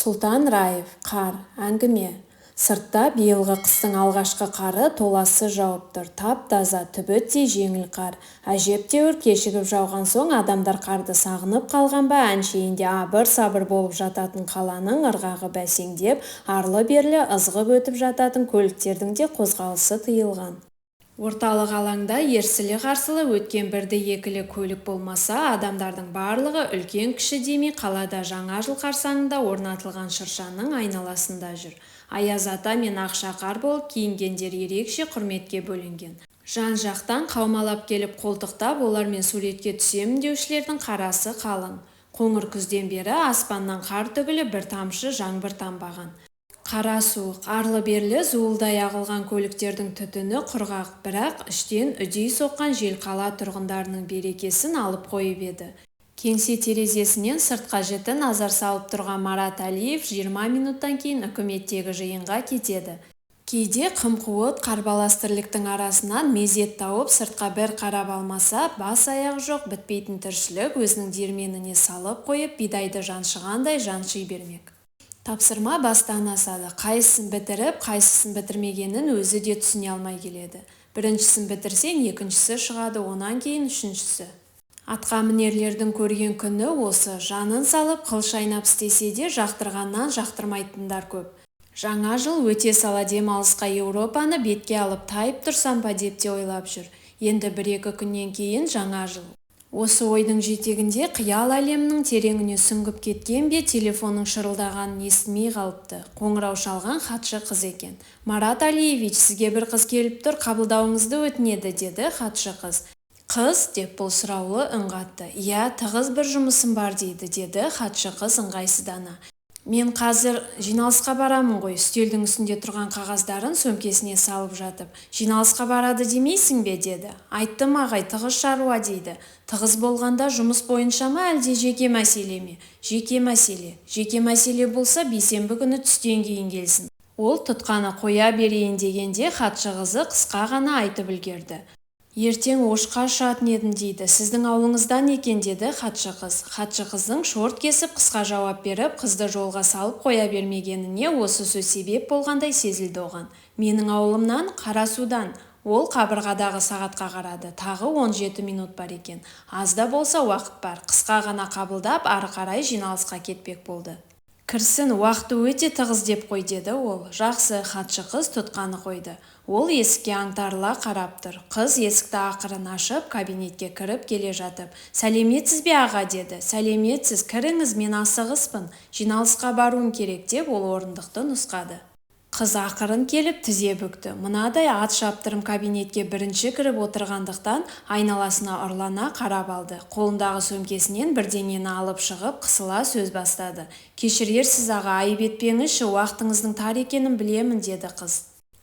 Сұлтан Раев. Қар. Әңгіме. Сыртта биылғы қыстың алғашқы қары толассыз жауып тұр. Тап-таза, түбіттей жеңіл қар. Әжептәуір кешігіп жауған соң адамдар қарды сағынып қалған ба, әншейінде абыр-сабыр болып жататын қаланың ырғағы бәсеңдеп, арлы-берлі ызғып өтіп жататын көліктердің де қозғалысы тыйылған. Орталық алаңда ерсілі-қарсылы өткен бірді-екілі көлік болмаса, адамдардың барлығы үлкен-кіші демей қалада жаңа жыл қарсаңында орнатылған шыршаның айналасында жүр. Аяз ата мен Ақша қар болып киінгендер ерекше құрметке бөленген. Жан-жақтан қаумалап келіп қолтықтап, олармен суретке түсемін деушілердің қарасы қалың. Қоңыр күзден бері аспаннан қар түгілі бір тамшы жаңбыр тамбаған. Қара суық. Арлы-берлі зуылдай ағылған көліктердің түтіні құрғақ, бірақ іштен үдей соққан жел қала тұрғындарының берекесін алып қойып еді. Кеңсе терезесінен сыртқа жіті назар салып тұрған Марат Әлиев 20 минуттан кейін үкіметтегі жиынға кетеді. Кейде қым-қуыт, қарбалас тірліктің арасынан мезет тауып сыртқа бір қарап алмаса, бас-аяғы жоқ бітпейтін тіршілік өзінің диірменіне салып қойып, бидайды жаншығандай жанши бермек. Тапсырма бастан асады. Қайсысын бітіріп, қайсысын бітірмегенін өзі де түсіне алмай келеді. Біріншісін бітірсең, екіншісі шығады, онан кейін үшіншісі. Атқамінерлердің көрген күні осы. Жанын салып, қыл шайнап істесе де, жақтырғаннан жақтырмайтындар көп. Жаңа жыл өте сала демалысқа Еуропаны бетке алып тайып тұрсам ба деп те ойлап жүр. Енді бір-екі күннен кейін жаңа жыл. Осы ойдың жетегінде қиял әлемінің тереңіне сүңгіп кеткен бе, телефонның шырылдағанын естімей қалыпты. Қоңырау шалған хатшы қыз екен. «Марат Алиевич, сізге бір қыз келіп тұр, қабылдауыңызды өтінеді», – деді хатшы қыз. «Қыз?» – деп бұл сұраулы үн қатты. «Иә, тығыз бір жұмысым бар дейді», – деді хатшы қыз ыңғайсыздана. «Мен қазір жиналысқа барамын ғой», үстелдің үстінде тұрған қағаздарын сөмкесіне салып жатып. «Жиналысқа барады демейсің бе?» – деді. «Айттым, ағай, тығыз шаруа дейді». «Тығыз болғанда жұмыс бойынша ма, әлде жеке мәселе ме?» «Жеке мәселе». «Жеке мәселе болса, бейсенбі күні түстен кейін келсін». Ол тұтқаны қоя берейін дегенде хатшы қызы қысқа ғана айтып үлгерді. «Ертең Ошқа ұшатын едім дейді, сіздің ауылыңыздан екен», – деді хатшы қыз. Хатшы қыздың шорт кесіп қысқа жауап беріп, қызды жолға салып қоя бермегеніне осы сөз себеп болғандай сезілді оған. «Менің ауылымнан? Қарасудан». Ол қабырғадағы сағатқа қарады. Тағы 17 минут бар екен. Аз да болса уақыт бар. Қысқа ғана қабылдап, ары қарай жиналысқа кетпек болды. «Кірсін, уақыты өте тығыз деп қой», – деді ол. «Жақсы», хатшы қыз тұтқаны қойды. Ол есікке аңтарыла қарап тұр. Қыз есікті ақырын ашып, кабинетке кіріп келе жатып: «Сәлеметсіз бе, аға?» – деді. «Сәлеметсіз, кіріңіз, мен асығыспын, жиналысқа баруым керек», – деп ол орындықты нұсқады. Қыз ақырын келіп тізе бүкті. Мынадай ат шаптырым кабинетке бірінші кіріп отырғандықтан айналасына ұрлана қарап алды. Қолындағы сөмкесінен бірдеңені алып шығып, қысыла сөз бастады. «Кешірерсіз, аға, айып етпеңізші, уақытыңыздың тар екенін білемін», – деді қыз.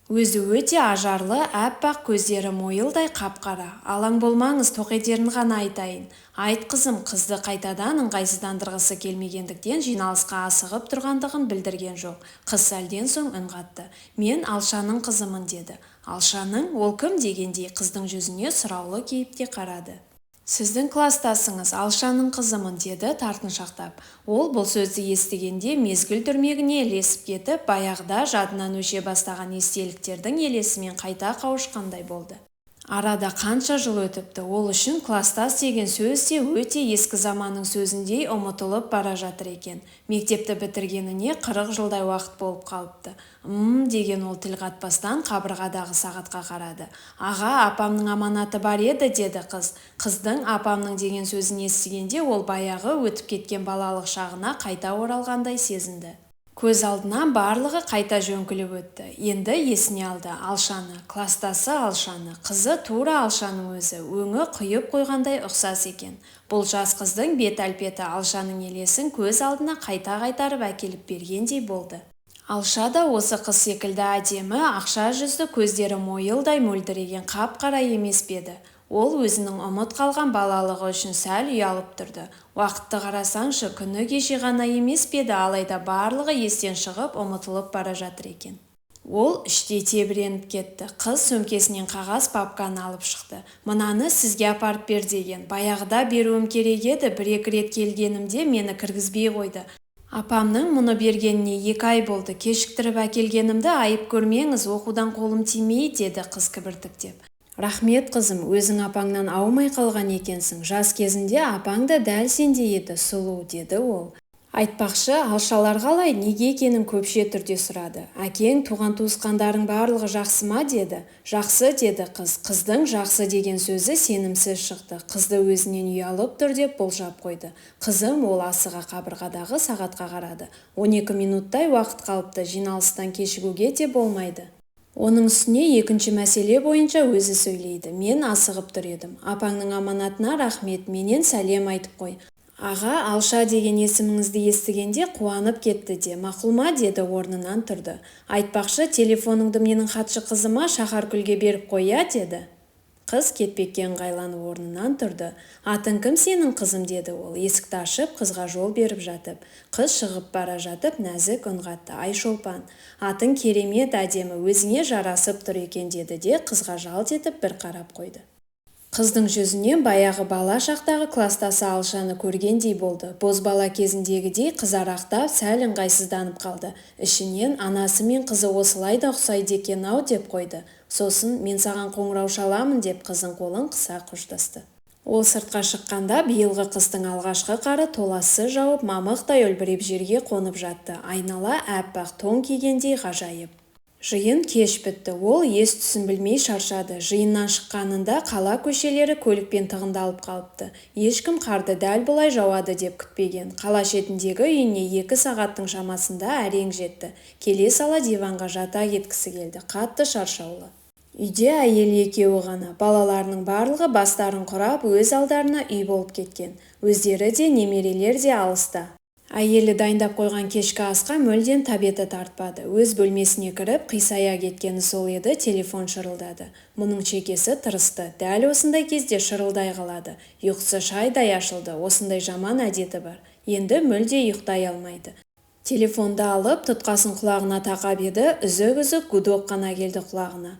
Өзі өте ажарлы, аппақ, көздері мойылдай қап-қара. «Алаң болмаңыз, тоқетерін ғана айтайын». «Айт, қызым». Қызды қайтадан ыңғайсыздандырғысы келмегендіктен жиналысқа асығып тұрғандығын білдірген жоқ. Қыз сәлден соң үн қатты. «Мен Алшаның қызымын», – деді. «Алшаның? Ол кім?» дегендей қыздың жүзіне сұраулы кейіпте қарады. «Сіздің кластасыңыз, Алшаның қызымын», – деді тартыншақтап. Ол бұл сөзді естігенде мезгіл дүрмегіне ілесіп кетіп, баяғыда жадынан өше бастаған естеліктердің елесімен қайта қауышқандай болды. Арада қанша жыл өтіпті, ол үшін кластас деген сөз де өте ескі заманның сөзіндей ұмытылып бара жатыр екен. Мектепті бітіргеніне 40 жылдай уақыт болып қалыпты. «М-м», деген ол тіл қатпастан қабырғадағы сағатқа қарады. «Аға, апамның аманаты бар еді», – деді қыз. Қыздың «апамның» деген сөзін естігенде ол баяғы өтіп кеткен балалық шағына қайта оралғандай сезінді. Көз алдынан барлығы қайта жөңкіліп өтті. Енді есіне алды. Алшаны. Кластасы Алшаны. Қызы тура Алшаның өзі. Өңі құйып қойғандай ұқсас екен. Бұл жас қыздың бет әлпеті Алшаның елесін көз алдына қайта қайтарып әкеліп бергендей болды. Алша да осы қыз секілді әдемі, ақша жүзді, көздері мойылдай мөлдіреген қап-қара емес пе еді? Ол өзінің ұмыт қалған балалығы үшін сәл ұялып тұрды. Уақытты қарасаңшы, күні кеше ғана емес пе еді, алайда барлығы естен шығып, ұмытылып бара жатыр екен. Ол іштей тебіреніп кетті. Қыз сөмкесінен қағаз папканы алып шықты. «Мынаны сізге апарып бер деген. Баяғыда беруім керек еді, бір-екі рет келгенімде мені кіргізбей қойды. Апамның мұны бергеніне 2 ай болды. Кешіктіріп әкелгенімді айып көрмеңіз, оқудан қолым тимей, деді қыз кібіртіктеп. Рақмет, қызым, өзің апаңнан аумай қалған екенсің. Жас кезінде апаң да дәл сендей еді, сұлу, деді ол. Айтпақшы, Алшалар қалай? Неге екенін көпше түрде сұрады. Әкең, туған-туысқандарың барлығы жақсы ма? деді. Жақсы, деді қыз. Қыздың жақсы деген сөзі сенімсіз шықты. Қызды өзінен ұялып тұр деп болжап қойды. Қызым, ол асыға қабырғадағы сағатқа қарады. 12 минуттай уақыт қалыпты, жиналыстан кешігуге де болмайды. Оның үстіне екінші мәселе бойынша өзі сөйлейді. Мен асығып тұр едім. Апаңның аманатына рахмет, менен сәлем айтып қой. Аға Алша деген есіміңізді естігенде қуанып кетті де. Мақұл ма? деді орнынан тұрды. Айтпақшы, телефоныңды менің хатшы қызыма Шахаркүлге беріп қой, иә, деді. Қыз кетпекке ыңғайланып орнынан тұрды. Атың кім сенің, қызым? деді ол есікті ашып, қызға жол беріп жатып. Қыз шығып бара жатып нәзік үн қатты. Айшолпан. Атың керемет әдемі, өзіңе жарасып тұр екен, деді де қызға жалт етіп бір қарап қойды. Қыздың жүзінен баяғы бала шақтағы кластасы Алшаны көргендей болды. Бозбала кезіндегідей қызарақтап, сәл ыңғайсызданып қалды. Ішінен анасы мен қызы осылай да ұқсайды екен-ау деп қойды. Сосын мен саған қоңырау шаламын деп қыздың қолын қыса қоштасты. Ол сыртқа шыққанда биылғы қыстың алғашқы қары толассыз жауып, мамықтай үлбіреп жерге қонып жатты. Айнала аппақ тон кигендей ғажайып. Жиын кеш бітті. Ол ес-түсін білмей шаршады. Жиыннан шыққанында қала көшелері көлікпен тығындалып қалыпты. Ешкім қарды дәл бұлай жауады деп күтпеген. Қала шетіндегі үйіне 2 сағаттың шамасында әрең жетті. Келе сала диванға жата кеткісі келді. Қатты шаршаулы. Үйде әйелі екеуі ғана. Балаларының барлығы бастарын құрап, өз алдарына үй болып кеткен. Өздері де, немерелер де алыста. Әйелі дайындап қойған кешкі асқа мүлдем тәбеті тартпады. Өз бөлмесіне кіріп, қисая кеткені сол еді, телефон шырылдады. Мұның шекесі тырысты. Дәл осындай кезде шырылдай қалады. Ұйқысы шайдай ашылды. Осындай жаман әдеті бар. Енді мүлде ұйықтай алмайды. Телефонды алып, тұтқасын құлағына тақап еді, үзік-үзік гудок қана келді құлағына.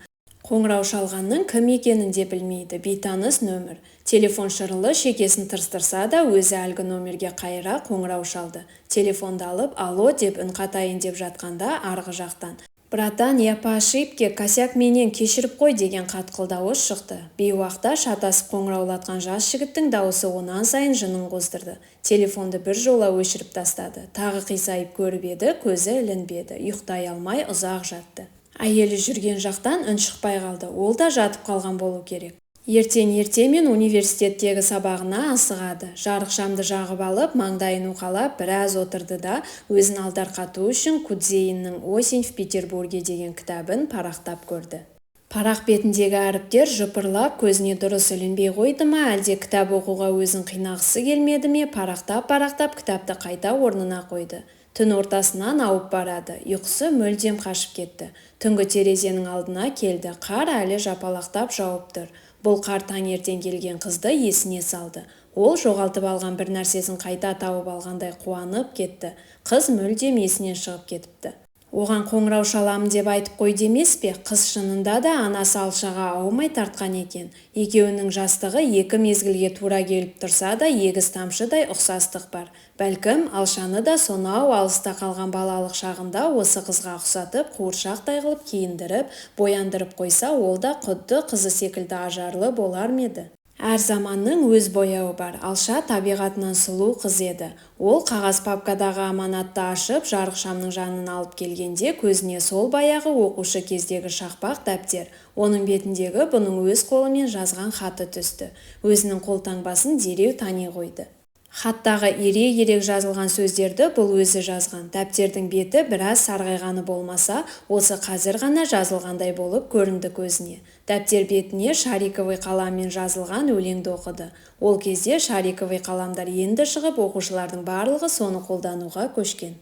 Қоңырау шалғанның кім екенін де білмейді, бейтаныс нөмір. Телефон шырылы шекесін тырыстырса да, өзі әлгі номерге қайыра қоңырау шалды. Телефонды алып, «Алло» деп үн қатайын деп жатқанда арғы жақтан: «Братан, я по ошибке, косяк менен, кешіріп қой», деген қатқыл дауыс шықты. Бейуақта шатасып қоңыраулатқан жас жігіттің дауысы онан сайын жынын қоздырды. Телефонды бір жола өшіріп тастады. Тағы қисайып көріп еді, көзі ілінбеді. Ұйықтай алмай ұзақ жатты. Әйелі жүрген жақтан үн шықпай қалды. Ол да жатып қалған болу керек. Ертең ертемен университеттегі сабағына асығады. Жарық шамды жағып алып, маңдайын уқалап біраз отырды да, өзін алдарқату үшін Кудзеиннің «Осень в Петербурге» деген кітабын парақтап көрді. Парақ бетіндегі әріптер жыпырлап көзіне дұрыс ілінбей қойды ма, әлде кітап оқуға өзін қинағысы келмеді ме, парақтап-парақтап кітапты қайта орнына қойды. Түн ортасынан ауып барады. Ұйқысы мүлдем қашып кетті. Түнгі терезенің алдына келді. Қар әлі жапалақтап жауып тұр. Бұл қар таңертең келген қызды есіне салды. Ол жоғалтып алған бір нәрсесін қайта тауып алғандай қуанып кетті. Қыз мүлдем есінен шығып кетіпті. Оған қоңырау шаламын деп айтып қойды емес пе? Қыз шынында да анасы Алшаға аумай тартқан екен. Екеуінің жастығы екі мезгілге тура келіп тұрса да, егіз тамшыдай ұқсастық бар. Бәлкім, Алшаны да сонау алыста қалған балалық шағында осы қызға ұқсатып, қуыршақтай қылып киіндіріп, бояндырып қойса, ол да құдды қызы секілді ажарлы болар ма еді? Әр заманның өз бояуы бар. Алша табиғатынан сұлу қыз еді. Ол қағаз папкадағы аманатты ашып, жарық шамның жанына алып келгенде көзіне сол баяғы оқушы кездегі шақпақ дәптер, оның бетіндегі бұның өз қолымен жазған хаты түсті. Өзінің қолтаңбасын дереу тани қойды. Хаттағы ирек-ирек жазылған сөздерді бұл өзі жазған. Дәптердің беті біраз сарғайғаны болмаса, осы қазір ғана жазылғандай болып көрінді көзіне. Дәптер бетіне шариковый қаламмен жазылған өлеңді оқыды. Ол кезде шариковый қаламдар енді шығып, оқушылардың барлығы соны қолдануға көшкен.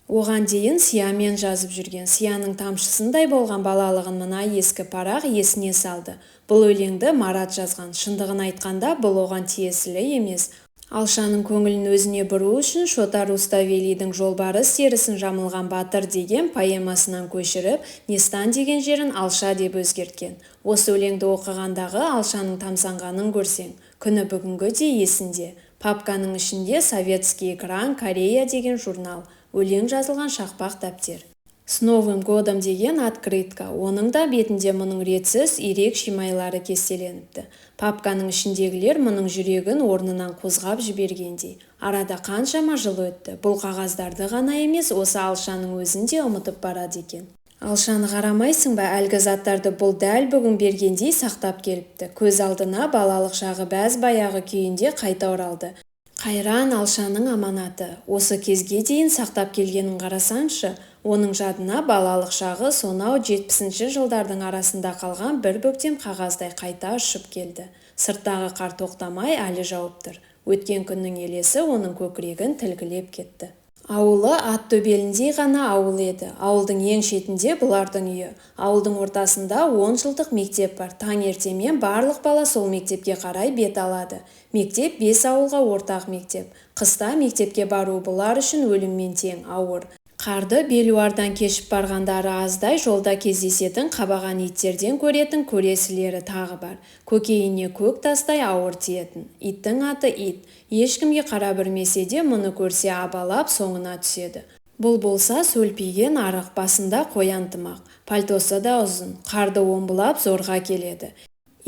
Оған дейін сиямен жазып жүрген. Сияның тамшысындай болған балалығын мына ескі парақ есіне салды. Бұл өлеңді Марат жазған. Шындығын айтқанда, бұл оған тиесілі емес. Алшаның көңілін өзіне бұру үшін Шота Руставелидің «Жолбарыс терісін жамылған батыр» деген поэмасынан көшіріп, Нестан деген жерін Алша деп өзгерткен. Осы өлеңді оқығандағы Алшаның тамсанғанын көрсең, күні бүгінгідей есінде. Папканың ішінде «Советский экран», «Корея» деген журнал. Өлең жазылған шақпақ дәптер. «С Новым годом» деген открытка. Оның да бетінде мұның ретсіз ирек-шимайлары кестеленіпті. Папканың ішіндегілер мұның жүрегін орнынан қозғап жібергендей. Арада қаншама жыл өтті. Бұл қағаздарды ғана емес, осы Алшаның өзін де ұмытып барады екен. Алшаны қарамайсың ба, әлгі заттарды бұл дәл бүгін бергендей сақтап келіпті. Көз алдына балалық шағы бәз-баяғы күйінде қайта оралды. Қайран Алшаның аманаты. Осы кезге дейін сақтап келгенін қарасаңшы. Оның жадына балалық шағы сонау 70-ші жылдардың арасында қалған бір бөктем қағаздай қайта ұшып келді. Сырттағы қар тоқтамай әлі жауып тұр. Өткен күннің елесі оның көкірегін тілгілеп кетті. Ауылы ат төбеліндей ғана ауыл еді. Ауылдың ең шетінде бұлардың үйі. Ауылдың ортасында 10 жылдық мектеп бар. Таңертемен барлық бала сол мектепке қарай бет алады. Мектеп бес ауылға ортақ мектеп. Қыста мектепке бару бұлар үшін өліммен тең ауыр. Қарды белуардан кешіп барғандары аздай, жолда кездесетін қабаған иттерден көретін көресілері тағы бар. Көкейіне көк тастай ауыр тиетін. Иттің аты ит. Ешкімге қарап үрмесе де, мұны көрсе абалап соңына түседі. Бұл болса сөлпиген арық, басында қоян тымақ. Пальтосы да ұзын. Қарды омбылап зорға келеді.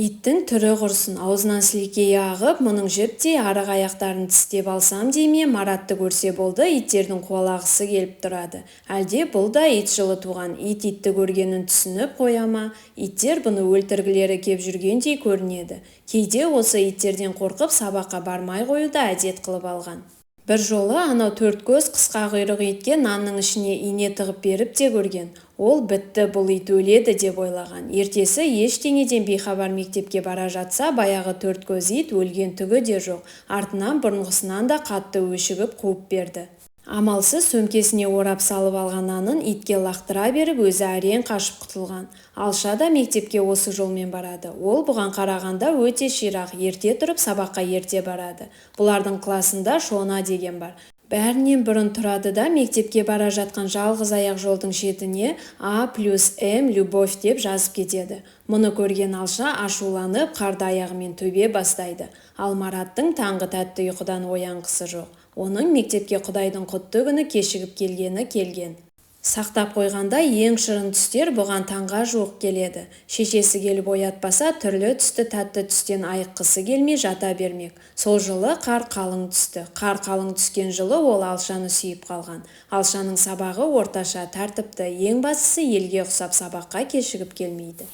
Иттің түрі құрсын, аузынан сілекейі ағып, мұның жіптей арық аяқтарын тістеп алсам дей ме? Маратты көрсе болды, иттердің қуалағысы келіп тұрады. Әлде бұл да ит жылы туған ит итті көргенін түсініп қоя ма? Иттер бұны өлтіргілері кеп жүргендей көрінеді. Кейде осы иттерден қорқып сабаққа бармай қоюды әдет қылып алған. Бір жолы анау төрт көз қысқа құйрық итке нанның ішіне ине тығып беріп те көрген. Ол бітті, бұл ит өледі деп ойлаған. Ертесі ештеңеден бейхабар мектепке бара жатса, баяғы төрт көз ит өлген түгі де жоқ, артынан бұрынғысынан да қатты өшігіп қуып берді. Амалсыз сөмкесіне орап салып алған нанын итке лақтыра беріп, өзі әрең қашып құтылған. Алша да мектепке осы жолмен барады. Ол бұған қарағанда өте ширақ, ерте тұрып, сабаққа ерте барады. Бұлардың класында Шона деген бар. Бәрінен бұрын тұрады да, мектепке бара жатқан жалғыз аяқ жолдың шетіне «А плюс М любовь» деп жазып кетеді. Мұны көрген Алша ашуланып, қарды аяғымен төбе бастайды. Ал Мараттың таңғы тәтті ұйқыдан оянғысы жоқ. Оның мектепке құдайдың құтты күні кешігіп келгені келген. Сақтап қойғандай ең шырын түстер бұған таңға жуық келеді. Шешесі келіп оятпаса, түрлі-түсті тәтті түстен айыққысы келмей жата бермек. Сол жылы қар қалың түсті. Қар қалың түскен жылы ол Алшаны сүйіп қалған. Алшаның сабағы орташа, тәртіпті, ең бастысы елге ұқсап сабаққа кешігіп келмейді.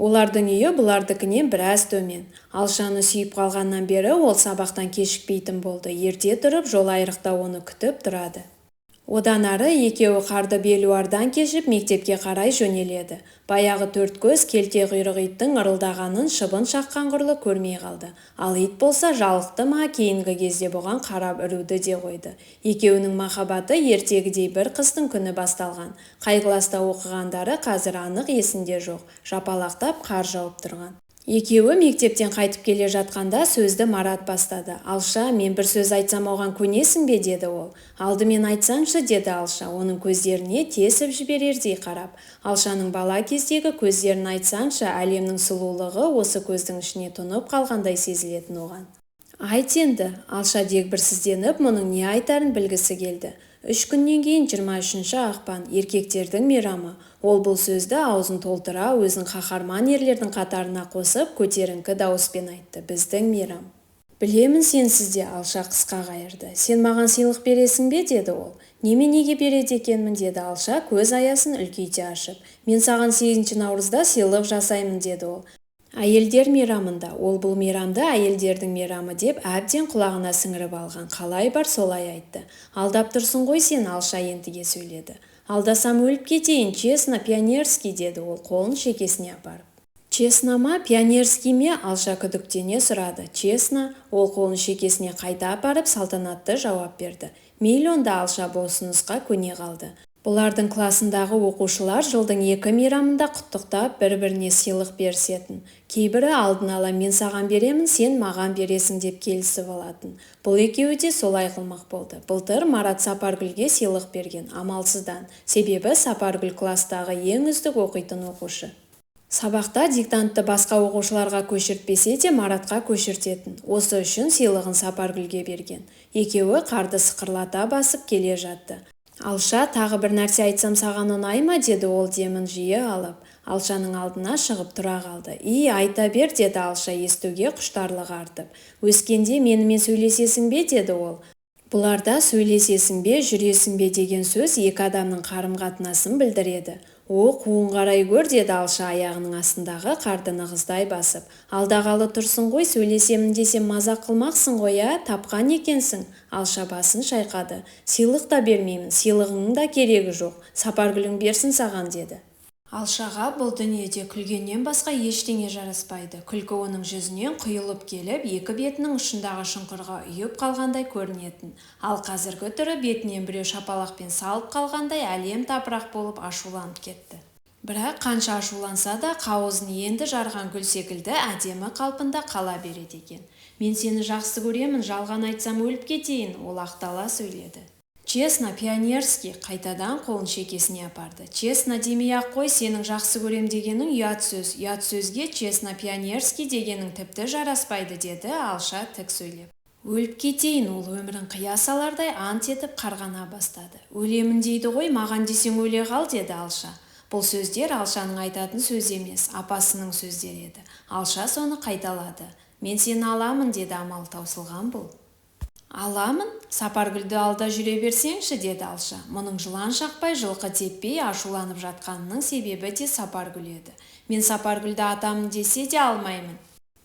Олардың үйі бұлардікінен біраз төмен. Алшаны сүйіп қалғаннан бері ол сабақтан кешікпейтін болды. Ерте тұрып, жол айрықта оны күтіп тұрады. Одан ары екеуі қарды белуардан кешіп, мектепке қарай жөнеледі. Баяғы төрт көз келте құйрық иттің ырылдағанын шыбын шаққан құрлы көрмей қалды. Ал ит болса жалықты ма, кейінгі кезде бұған қарап үруді де қойды. Екеуінің махаббаты ертегідей бір қыстың күні басталған. Қай класта оқығандары қазір анық есінде жоқ. Жапалақтап қар жауып тұрған. Екеуі мектептен қайтып келе жатқанда сөзді Марат бастады. «Алша, мен бір сөз айтсам, оған көнесің бе?» – деді ол. «Алдымен айтсаңшы», – деді Алша, оның көздеріне тесіп жіберердей қарап. Алшаның бала кездегі көздерін айтсаңшы, әлемнің сұлулығы осы көздің ішіне тұнып қалғандай сезілетін оған. «Айт енді!» Алша дегбірсізденіп, мұның не айтарын білгісі келді. 3 күннен кейін 23 ақпан, еркектердің мейрамы. Ол бұл сөзді аузын толтыра, өзін қаһарман ерлердің қатарына қосып, көтеріңкі дауыспен айтты. «Біздің мейрам». «Білемін сенсіз де», – Алша қысқа қайырды. «Сен маған сыйлық бересің бе?» – деді ол. «Неменеге береді екенмін?» – деді Алша көз аясын үлкейте ашып. «Мен саған 8 наурызда сыйлық жасаймын», – деді ол. «Әйелдер мейрамында». Ол бұл мейрамды әйелдердің мейрамы деп әбден құлағына сіңіріп алған. Қалай бар, солай айтты. «Алдап тұрсың ғой сен», – Алша ентіге сөйледі. «Алдасам, өліп кетейін, честно, пионерский», – деді ол қолын шекесіне апарып. «Честно ма, пионерский ме?» – Алша күдіктене сұрады. «Честно», – ол қолын шекесіне қайта апарып, салтанатты жауап берді. «Мейлі онда». Алша бұл ұсынысқа көне қалды. Бұлардың класындағы оқушылар жылдың екі мейрамында құттықтап, бір-біріне сыйлық берісетін. Кейбірі алдын ала мен саған беремін, сен маған бересің деп келісіп алатын. Бұл екеуі де солай қылмақ болды. Былтыр Марат Сапаргүлге сыйлық берген. Амалсыздан. Себебі Сапаргүл кластағы ең үздік оқитын оқушы. Сабақта диктантты басқа оқушыларға көшіртпесе де, Маратқа көшіртетін. Осы үшін сыйлығын Сапаргүлге берген. Екеуі қарды сықырлата басып келе жатты. Алша, тағы бір нәрсе айтсам саған ұнай ма, деді ол демін жиі алып. Алшаның алдына шығып тұра қалды. И, айта бер, деді Алша естуге құштарлығы артып. Өскенде менімен сөйлесесің бе, деді ол. Бұларда сөйлесесің бе, жүресің бе деген сөз екі адамның қарым-қатынасын білдіреді. О, қуың қарай гөр, деді Алша аяғының астындағы қарды нығыздай басып. Алдағалы тұрсың ғой, сөйлесемін десем мазақ қылмақсың ғой, ә? Тапқан екенсің. Алша басын шайқады. Сыйлық та бермеймін, сыйлығыңның да керегі жоқ. Сапаргүлің берсін саған, деді. Алшаға бұл дүниеде күлгеннен басқа ештеңе жараспайды. Күлкі оның жүзінен құйылып келіп, екі бетінің ұшындағы шұңқырға ұйып қалғандай көрінетін. Ал қазіргі түрі бетінен біреу шапалақпен салып қалғандай әлем-тапырақ болып ашуланып кетті. Бірақ қанша ашуланса да қауызын енді жарған гүл секілді әдемі қалпында қала береді екен. Мен сені жақсы көремін, жалған айтсам өліп кетейін, ол ақтала сөйледі. Честно, пионерский, қайтадан қолын шекесіне апарды. Честно демей-ақ қой, сенің жақсы көрем дегенің ұят сөз. Ұят сөзге честно пионерский дегенің тіпті жараспайды, деді Алша тік сөйлеп. Өліп кетейін, ол өмірін қия салардай ант етіп қарғана бастады. Өлемін дейді ғой, маған десең өле қал, деді Алша. Бұл сөздер Алшаның айтатын сөзі емес, апасының сөздері еді. Алша соны қайталады. Мен сені аламын, деді амал таусылған бұл. Аламын? Сапаргүлді алда жүре берсеңші, деді Алша. Мұның жылан шақпай, жылқы теппей ашуланып жатқанының себебі де Сапаргүл еді. Мен Сапаргүлді атамын десе де алмаймын.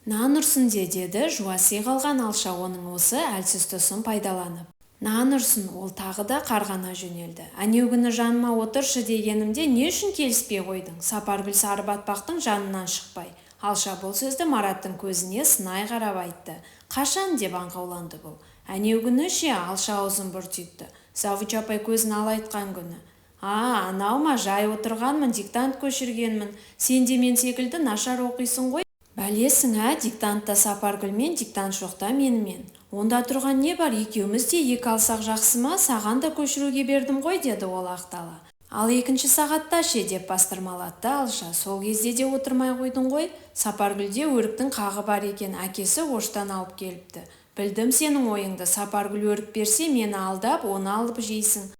Нан ұрсын де, деді жуаси қалған Алша оның осы әлсіз тұсын пайдаланып. Нан ұрсын, ол тағы да қарғана жөнелді. Әнеугүні жаныма отыршы дегенімде не үшін келіспей қойдың? Сапаргүл сары батпақтың жанынан шықпай. Алша бұл сөзді Мараттың көзіне сынай қарап айтты. Қашан, деп аңқауланды бұл. Әнеугүні ше, Алша аузын бұртитты. Завуч апай көзін алайтқан күні. А, анау ма, жай отырғанмын, диктант көшіргенмін. Сен де мен секілді нашар оқисың ғой. Бәлесің, ә, диктантта Сапаргүлмен, диктант жоқта менімен. Онда тұрған не бар, екеуміз де екі алсақ жақсы ма, саған да көшіруге бердім ғой, деді ол ақтала. Ал екінші сағатта ше, деп бастырмалатты Алша. Сол кезде де отырмай қойдың ғой. Сапаргүлде өріктің қағы бар екен, әкесі Оштан алып келіпті. Білдім сенің ойыңды, Сапаргүл өрік берсе, мені алдап, оны алып жейсің.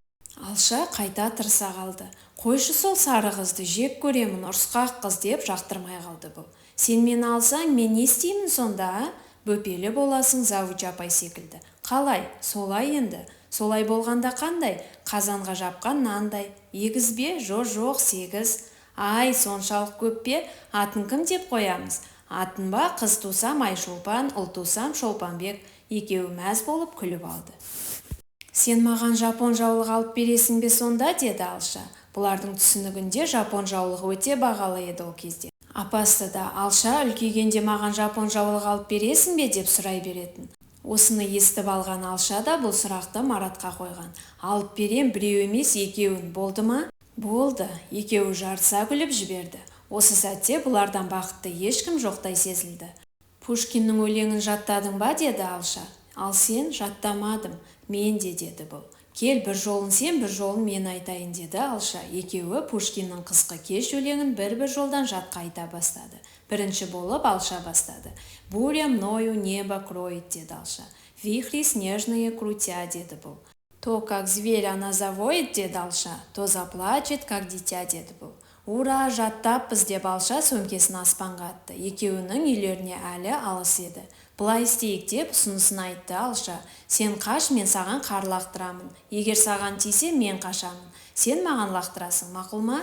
Алша қайта тырыса қалды. Қойшы сол сары қызды, жек көремін, ұрысқақ қыз, деп жақтырмай қалды бұл. Сен мені алсаң, мен не істеймін сонда, а? Бөпелі боласың завуч апай секілді. Қалай? Солай енді. Солай болғанда қандай? Қазанға жапқан нандай. Егіз бе? Жо-жоқ, сегіз. Ай, соншалық көп пе? Атын кім деп қоямыз? Атын ба? Қыз тусам Айшолпан, ұл тусам Шолпанбек. Екеуі мәз болып күліп алды. Сен маған жапон жаулық алып бересің бе сонда, деді Алша. Бұлардың түсінігінде жапон жаулығы өте бағалы еді ол кезде. Апасы да, Алша, үлкейгенде маған жапон жаулық алып бересің бе, деп сұрай беретін. Осыны естіп алған Алша да бұл сұрақты Маратқа қойған. Алып берем, біреу емес, екеуін, болды ма? Болды. Екеуі жарыса күліп жіберді. Осы сәтте бұлардан бақытты ешкім жоқтай сезілді. Пушкиннің өлеңін жаттадың ба, деді Алша. Ал сен? Жаттамадым. Мен де, деді бұл. Кел, бір жолын сен, бір жолын мен айтайын, деді Алша. Екеуі Пушкиннің Қысқы кеш өлеңін бір-бір жолдан жатқа айта бастады. Бірінші болып Алша бастады. Буря мною небо кроет, деді Алша. Вихри снежные крутя, деді бұл. То, как зверь, она завоет, деді Алша, то заплачет, как дитя, деді бұл. Ура, жаттаппыз, деп Алша сөмкесін аспанға атты. Екеуінің үйлеріне әлі алыс еді. Былай істейік, деп ұсынысын айтты Алша. Сен қаш, мен саған қар лақтырамын. Егер саған тисе, мен қашамын. Сен маған лақтырасың, мақұл ма?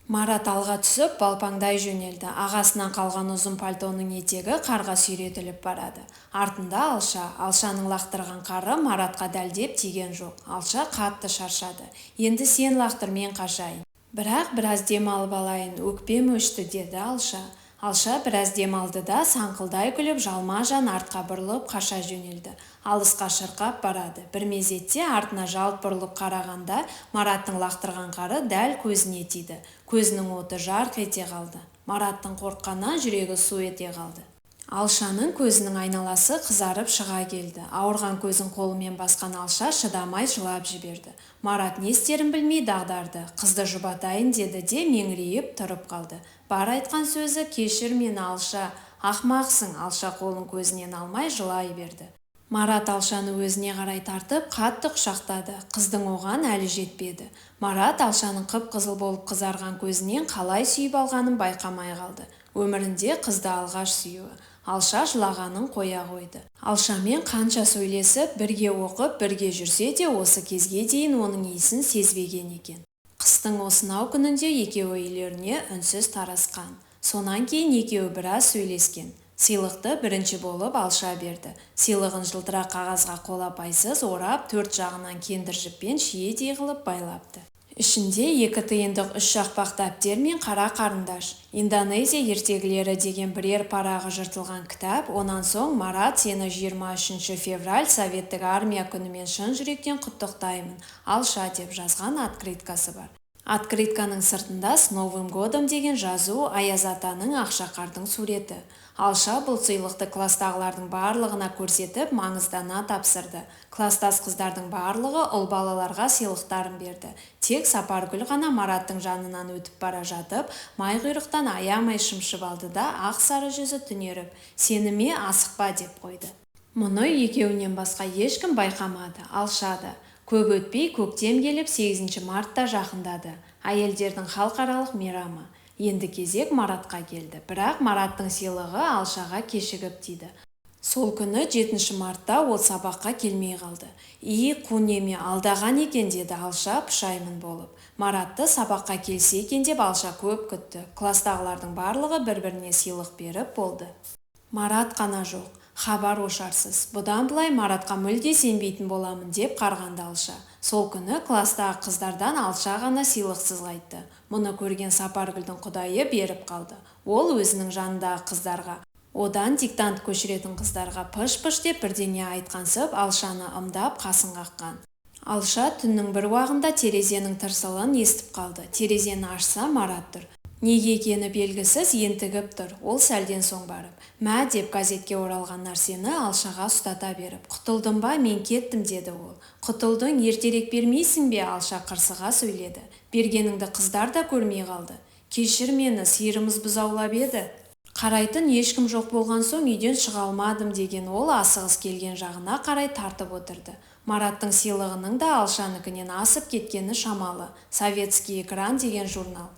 Марат алға түсіп, балпаңдай жөнелді. Ағасынан қалған ұзын пальтоның етегі қарға сүйретіліп барады. Артында Алша. Алшаның лақтырған қары Маратқа дәлдеп тиген жоқ. Алша қатты шаршады. Енді сен лақтыр, мен қашайын. Бірақ біраз дем алып алайын, өкпем өшті, деді Алша. Алша біраз дем алды да, саңқылдай күліп, жалма-жан артқа бұрылып қаша жөнелді. Алысқа шырқап барады. Бір мезетте артына жалт бұрылып қарағанда, Мараттың лақтырған қары дәл көзіне тиді. Көзінің оты жарқ ете қалды. Мараттың қорыққаннан жүрегі су ете қалды. Алшаның көзінің айналасы қызарып шыға келді. Ауырған көзін қолымен басқан Алша шыдамай жылап жіберді. Марат не істерін білмей дағдарды. Қызды жұбатайын деді де меңірейіп тұрып қалды. Бар айтқан сөзі: кешір мені, Алша, ақмақсың. Алша қолын көзінен алмай жылай берді. Марат Алшаны өзіне қарай тартып, қатты құшақтады. Қыздың оған әлі жетпеді. Марат Алшаның қып-қызыл болып қызарған көзінен қалай сүйіп алғанын байқамай қалды. Өмірінде қызды алғаш сүюі. Алша жылағанын қоя қойды. Алшамен қанша сөйлесіп, бірге оқып, бірге жүрсе де осы кезге дейін оның иісін сезбеген екен. Қыстың осынау күнінде екеуі үйлеріне үнсіз тарасқан. Сонан кейін екеуі біраз сөйлескен. Сыйлықты бірінші болып Алша берді. Сыйлығын жылтырақ қағазға қолапайсыз орап, төрт жағынан кендір жіппен шиедей қылып байлапты. Ішінде екі тиындық үш шақпақ дәптер мен қара қарындаш. Индонезия ертегілері деген бірер парағы жыртылған кітап, онан соң Марат сені 23 февраль Советтік Армия күнімен шын жүректен құттықтаймын, Алша деп жазған открыткасы бар. Открытканың сыртында «С Новым годом» деген жазу, Аяз атаның, Ақшақардың суреті. Алша бұл сыйлықты кластағылардың барлығына көрсетіп, маңыздана тапсырды. Кластас қыздардың барлығы ұл балаларға сыйлықтарын берді. Тек Сапаргүл ғана Мараттың жанынан өтіп бара жатып, майқұйрықтан аямай шымшып алды да, ақ сары жүзі түнеріп, «Сені ме, асықпа» деп қойды. Мұны екеуінен басқа ешкім байқамады, Алша да. Көп өтпей көктем келіп, 8 март та жақындады. Әйелдердің халықаралық мейрамы. Енді кезек Маратқа келді. Бірақ Мараттың сыйлығы Алшаға кешігіп тиді. Сол күні 7 мартта ол сабаққа келмей қалды. «И, қу неме, алдаған екен», деді Алша пұшайман болып. Маратты сабаққа келсе екен деп Алша көп күтті. Кластағылардың барлығы бір-біріне сыйлық беріп болды. Марат қана жоқ. Хабар ошарсыз. Бұдан былай Маратқа мүлде сенбейтін боламын деп қарғанды Алша. Сол күні кластағы қыздардан Алша ғана сыйлықсыз қайтты. Мұны көрген Сапаргүлдің құдайы беріп қалды. Ол өзінің жанындағы қыздарға, одан диктант көшіретін қыздарға пыш-пыш деп бірдеңе айтқансып, Алшаны ымдап қасын қаққан. Алша түннің бір уағында терезенің тырсылын естіп қалды. Терезені ашса, Марат тұр. Неге екені белгісіз ентігіп тұр. Ол сәлден соң барып, «Мә» деп газетке оралған нәрсені Алшаға ұстата беріп, «Құтылдым ба, мен кеттім», деді ол. «Құтылдың, ертерек бермейсің бе?» Алша қырсыға сөйледі. «Бергеніңді қыздар да көрмей қалды». «Кешір мені, сиырымыз бұзаулап еді. Қарайтын ешкім жоқ болған соң үйден шыға алмадым», деген ол асығыс келген жағына қарай тартып отырды. Мараттың сыйлығының да Алшаныкінен асып кеткені шамалы. «Советский экран» деген журнал.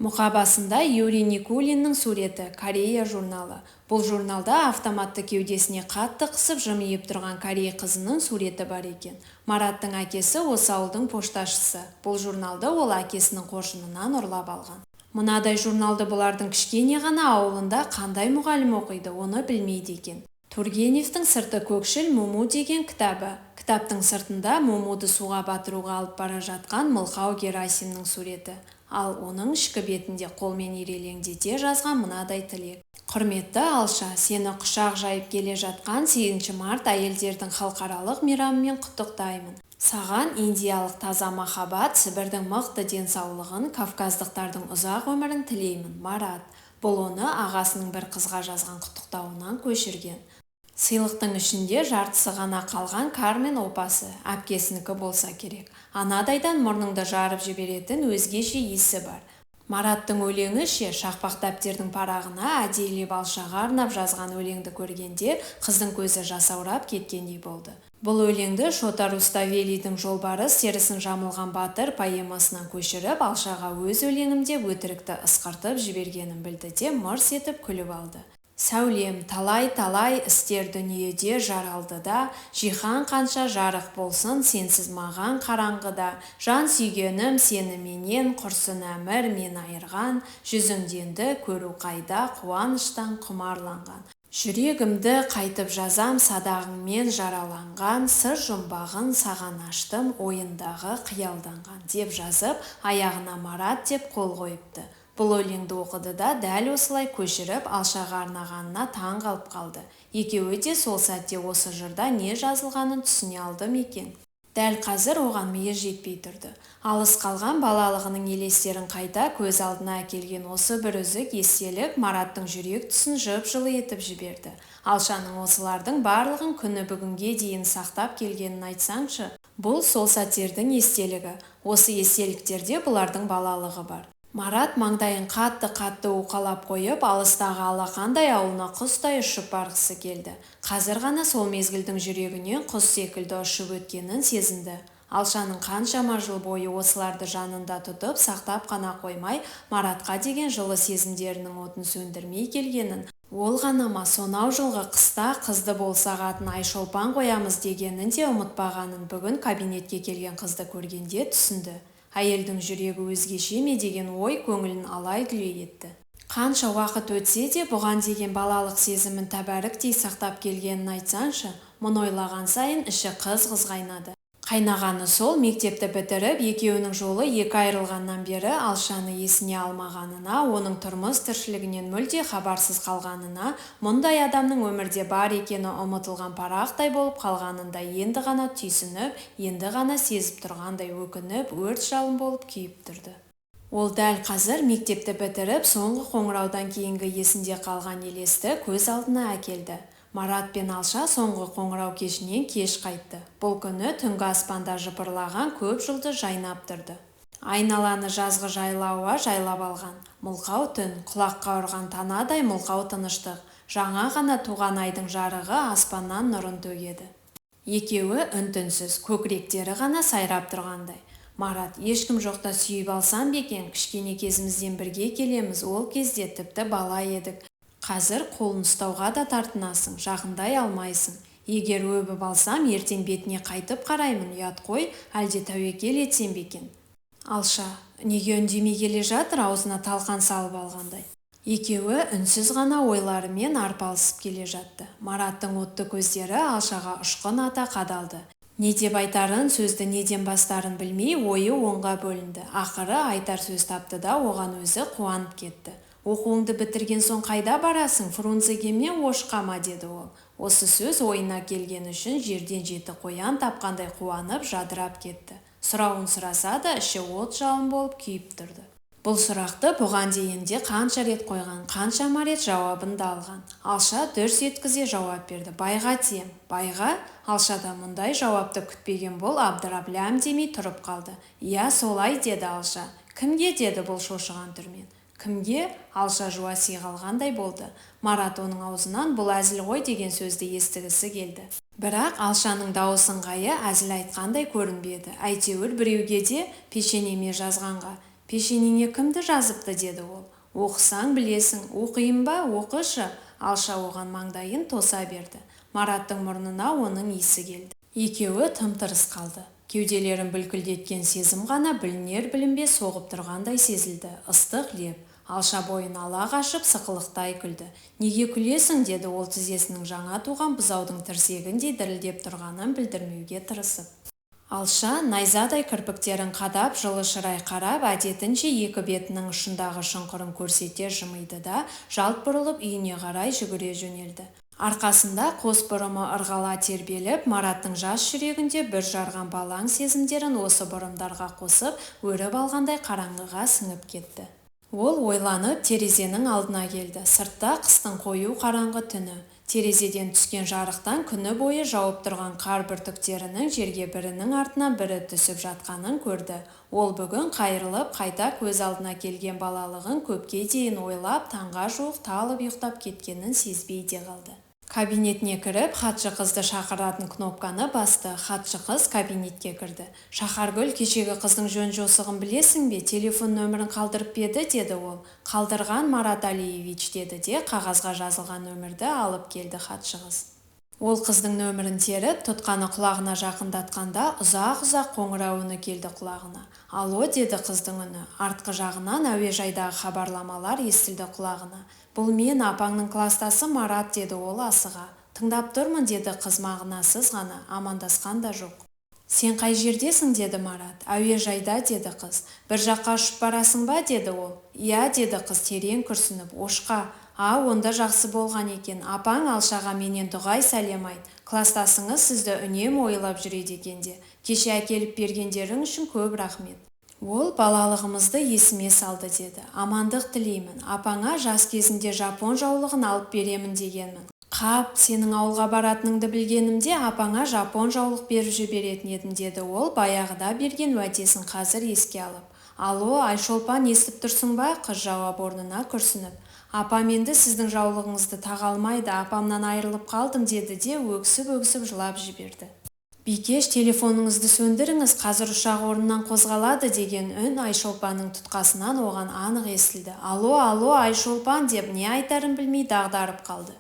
Мұқабасында Юрий Никулиннің суреті, Корея журналы. Бұл журналда автоматты кеудесіне қатты қысып жымиып тұрған корей қызының суреті бар екен. Мараттың әкесі осы ауылдың пошташысы. Бұл журналды ол әкесінің қоржынынан ұрлап алған. Мынадай журналды бұлардың кішкене ғана ауылында қандай мұғалім оқиды, оны білмейді екен. Тургеневтің сырты көкшіл Муму деген кітабы. Кітаптың сыртында Мумуды суға батыруға алып бара жатқан мылқау Герасимнің суреті. Ал оның ішкі бетінде қолмен ирелеңдете жазған мынадай тілек. Құрметті Алша, сені құшақ жайып келе жатқан 8 март әйелдердің халықаралық мейрамымен құттықтаймын. Саған индиялық таза махаббат, Сібірдің мықты денсаулығын, кавказдықтардың ұзақ өмірін тілеймін. Марат. Бұл оны ағасының бір қызға жазған құттықтауынан көшірген. Сыйлықтың ішінде жартысы ғана қалған Кармен опасы, әпкесінікі болса керек. Анадайдан мұрныңды жарып жіберетін өзгеше иісі бар. Мараттың өлеңі ше, шақпақ дәптердің парағына әдейілеп Алшаға арнап жазған өлеңді көргенде қыздың көзі жасаурап кеткендей болды. Бұл өлеңді Шота Руставелидің «Жолбарыс терісін жамылған батыр» поэмасынан көшіріп, Алшаға өз өлеңім деп өтірікті ысқыртып жібергенін білді де мырс етіп күліп алды. Сәулем, талай-талай істер дүниеде жаралды да, жиһан қанша жарық болсын, сенсіз маған қараңғыда, жан сүйгенім сені менен құрсын әмір мен айырған, жүзіңденді көру қайда қуаныштан құмарланған. Жүрегімді қайтып жазам садағыңмен жараланған, сыр жұмбағын саған аштым ойындағы қиялданған деп жазып, аяғына Марат деп қол қойыпты. Бұл өлеңді оқыды да дәл осылай көшіріп Алшаға арнағанына таң қалып қалды. Екеуі де сол сәтте осы жырда не жазылғанын түсіне алды ма екен? Дәл қазір оған миы жетпей тұрды. Алыс қалған балалығының елестерін қайта көз алдына әкелген осы бір үзік естелік Мараттың жүрек тұсын жып-жылы етіп жіберді. Алшаның осылардың барлығын күні бүгінге дейін сақтап келгенін айтсаңшы. Бұл сол сәттердің естелігі. Осы естеліктерде бұлардың балалығы бар. Марат маңдайын қатты-қатты уқалап қойып, алыстағы алақандай ауылына құстай ұшып барғысы келді. Қазір ғана сол мезгілдің жүрегінен құс секілді ұшып өткенін сезінді. Алшаның қаншама жыл бойы осыларды жанында тұтып, сақтап қана қоймай, Маратқа деген жылы сезімдерінің отын сөндірмей келгенін, ол ғана ма, сонау жылғы қыста қызды болсақ атын Айшолпан қоямыз дегенін де ұмытпағанын бүгін кабинетке келген қызды көргенде түсінді. Әйелдің жүрегі өзгеше ме деген ой көңілін алай-дүлей етті. Қанша уақыт өтсе де бұған деген балалық сезімін тәбәріктей сақтап келгенін айтсаңшы, мұны ойлаған сайын іші қыз-қыз қайнады. Қайнағаны сол, мектепті бітіріп, екеуінің жолы екі айырылғаннан бері Алшаны есіне алмағанына, оның тұрмыс-тіршілігінен мүлде хабарсыз қалғанына, мұндай адамның өмірде бар екені ұмытылған парақтай болып қалғанын да енді ғана түйсініп, енді ғана сезіп тұрғандай өкініп, өрт жалын болып күйіп тұрды. Ол дәл қазір мектепті бітіріп, соңғы қоңыраудан кейінгі есінде қалған елесті көз алдына әкелді. Марат пен Алша соңғы қоңырау кешінен кеш қайтты. Бұл күні түнгі аспанда жыпырлаған көп жұлдыз жайнап тұрды. Айналаны жазғы жайлы ауа жайлап алған. Мылқау түн, құлаққа ұрған танадай мылқау тыныштық. Жаңа ғана туған айдың жарығы аспаннан нұрын төгеді. Екеуі үн-түнсіз, көкіректері ғана сайрап тұрғандай. Марат, ешкім жоқта сүйіп алсам ба екен, кішкене кезімізден бірге келеміз, ол кезде тіпті бала едік. Қазір қолын ұстауға да тартынасың, жақындай алмайсың. Егер өбіп алсам, ертең бетіне қайтып қараймын, ұят қой, әлде тәуекел етсем бе екен? Алша, неге үндемей келе жатыр, аузына талқан салып алғандай. Екеуі үнсіз ғана ойларымен арпалысып келе жатты. Мараттың отты көздері Алшаға ұшқын ата қадалды. Не деп айтарын, сөзді неден бастарын білмей, ойы онға бөлінді. Ақыры айтар сөз тапты да оған өзі қуанып кетті. Оқуыңды бітірген соң қайда барасың, Фрунзеге ме, Ошқа ма, деді ол. Осы сөз ойына келгені үшін жерден жеті қоян тапқандай қуанып, жадырап кетті. Сұрауын сұраса да, іші от жалын болып күйіп тұрды. Бұл сұрақты бұған дейін де қанша рет қойған, қаншама рет жауабын да алған. Алша дүрс еткізе жауап берді. Байға тием. Байға? Алша да мұндай жауапты күтпеген бұл абдырап ләм демей тұрып қалды. Иә, солай, деді Алша. Кімге, деді бұл шошыған түрмен. Кімге? Алша жуаси қалғандай болды. Марат оның аузынан бұл әзіл ғой деген сөзді естігісі келді. Бірақ Алшаның дауыс ыңғайы әзіл айтқандай көрінбеді. Әйтеуір біреуге де пешенеме жазғанға. Пешенеңе кімді жазыпты, деді ол. Оқысаң білесің. Оқиын ба? Оқышы. Алша оған маңдайын тоса берді. Мараттың мұрнына оның иісі келді. Екеуі тым-тырыс қалды. Кеуделерін бүлкілдеткен сезім ғана білінер-білінбес соғып тұрғандай сезілді. Ыстық леп. Алша бойын ала қашып, сықылықтай күлді. Неге күлесің, деді ол тізесінің жаңа туған бұзаудың тірсегіндей дірілдеп тұрғанын білдірмеуге тырысып. Алша найзадай кірпіктерін қадап, жылы шырай қарап, әдетінше екі бетінің ұшындағы шұңқырын көрсете жымиды да, жалт бұрылып үйіне қарай жүгіре жөнелді. Арқасында қос бұрымы ырғала тербеліп, Мараттың жас жүрегінде бүр жарған балаң сезімдерін осы бұрымдарға қосып, өріп алғандай қараңғыға сіңіп кетті. Ол ойланып терезенің алдына келді. Сыртта қыстың қою қараңғы түні. Терезеден түскен жарықтан күні бойы жауып тұрған қар бүртіктерінің жерге бірінің артынан бірі түсіп жатқанын көрді. Ол бүгін қайырылып қайта көз алдына келген балалығын көпке дейін ойлап, таңға жуық талып ұйықтап кеткенін сезбей де қалды. Кабинетіне кіріп, хатшы қызды шақыратын кнопканы басты. Хатшы қыз кабинетке кірді. Шахаргүл, кешегі қыздың жөн-жосығын білесің бе? Телефон нөмірін қалдырып па еді, деді ол. Қалдырған, Марат Алиевич, деді де қағазға жазылған нөмірді алып келді хатшы қыз. Ол қыздың нөмірін теріп, тұтқаны құлағына жақындатқанда ұзақ-ұзақ қоңырау үні келді құлағына. Алло, деді қыздың үні. Артқы жағынан әуежайдағы хабарламалар естілді құлағына. Бұл мен, апаңның кластасы Марат, деді ол асыға. Тыңдап тұрмын, деді қыз мағынасыз ғана, амандасқан да жоқ. Сен қай жердесің, деді Марат. Әуежайда, деді қыз. Бір жаққа ұшып барасың ба, деді ол. Иә, деді қыз терең күрсініп. Ошқа. А, онда жақсы болған екен. Апаң Алшаға менен дұғай сәлем айт. Кластасыңыз сізді үнемі ойлап жүреді екен де. Кеше әкеліп бергендерің үшін көп рахмет. Ол балалығымызды есіме салды, деді. Амандық тілеймін. Апаңа жас кезінде жапон жаулығын алып беремін дегенмін. Қап, сенің ауылға баратыныңды білгенімде апаңа жапон жаулық беріп жіберетін едім, деді ол баяғыда берген уәдесін қазір еске алып. Алло, Айшолпан, естіп тұрсың ба? Қыз жауап орнына күрсініп. Апам енді сіздің жаулығыңызды таға алмайды, апамнан айырылып қалдым, деді де өксіп-өксіп жылап жіберді. Бикеш, телефоныңызды сөндіріңіз, қазір ұшақ орнынан қозғалады, деген үн Айшолпанның тұтқасынан оған анық естілді. Алло, алло, Айшолпан, деп не айтарын білмей дағдарып қалды.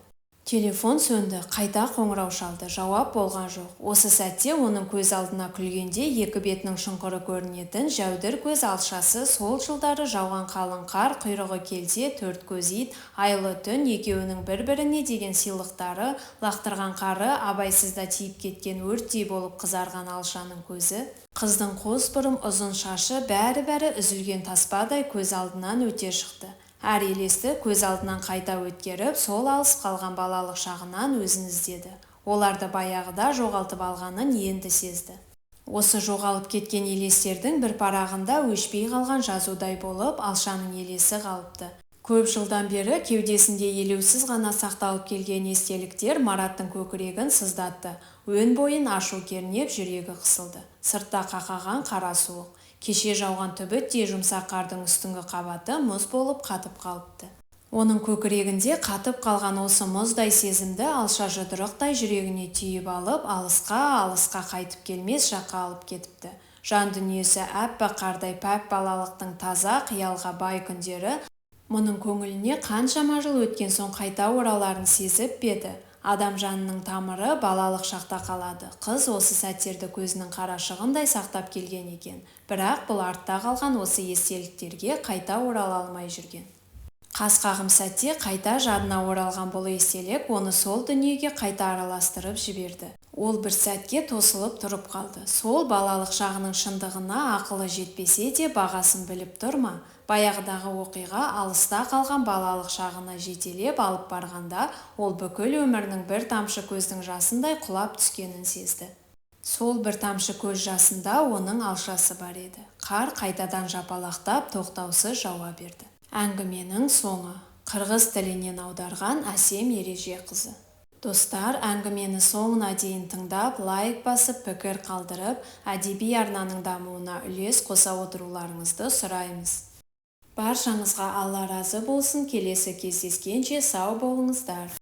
Телефон сөнді, қайта қоңырау шалды, жауап болған жоқ. Осы сәтте оның көз алдына күлгенде екі бетінің шұңқыры көрінетін жәудір көз алшасы, сол жылдары жауған қалың қар, құйрығы келте төрт көз ит, айлы түн, екеуінің бір-біріне деген сыйлықтары, лақтырған қары, абайсызда тиіп кеткен өрттей болып қызарған алшаның көзі, қыздың қос бұрым ұзын шашы, бәрі-бәрі үзілген таспадай көз алдынан өте шықты. Әр елесті көз алдынан қайта өткеріп, сол алыс қалған балалық шағынан өзін іздеді. Оларды баяғыда жоғалтып алғанын енді сезді. Осы жоғалып кеткен елестердің бір парағында өшпей қалған жазудай болып алшаның елесі қалыпты. Көп жылдан бері кеудесінде елеусіз ғана сақталып келген естеліктер Мараттың көкірегін сыздатты. Өн бойын ашу кернеп, жүрегі қысылды. Сыртта қақаған қара суық. Кеше жауған түбіттей жұмсақ қардың үстіңгі қабаты мұз болып қатып қалыпты. Оның көкірегінде қатып қалған осы мұздай сезімді алша жұдырықтай жүрегіне түйіп алып, алысқа, алысқа, қайтып келмес жаққа алып кетіпті. Жан дүниесі әппақ қардай пәк балалықтың таза қиялға бай күндері мұның көңіліне қаншама жыл өткен соң қайта ораларын сезіп пе еді? Адам жанының тамыры балалық шақта қалады. Қыз осы сәттерді көзінің қарашығындай сақтап келген екен. Бірақ бұл артта қалған осы естеліктерге қайта орала алмай жүрген. Қас-қағым сәтте қайта жадына оралған бұл естелік оны сол дүниеге қайта араластырып жіберді. Ол бір сәтке тосылып тұрып қалды. Сол балалық шағының шындығына ақылы жетпесе де бағасын біліп тұр ма? Баяғыдағы оқиға алыста қалған балалық шағына жетелеп алып барғанда ол бүкіл өмірінің бір тамшы көздің жасындай құлап түскенін сезді. Сол бір тамшы көз жасында оның алшасы бар еді. Қар қайтадан жапалақтап тоқтаусыз жауа берді. Әңгіменің соңы. Қырғыз тілінен аударған Әсем Ережеқызы. Достар, әңгімені соңына дейін тыңдап, лайк басып, пікір қалдырып, әдеби арнаның дамуына үлес қоса отыруларыңызды сұраймыз. Баршаңызға Алла разы болсын, келесі кездескенше сау болыңыздар.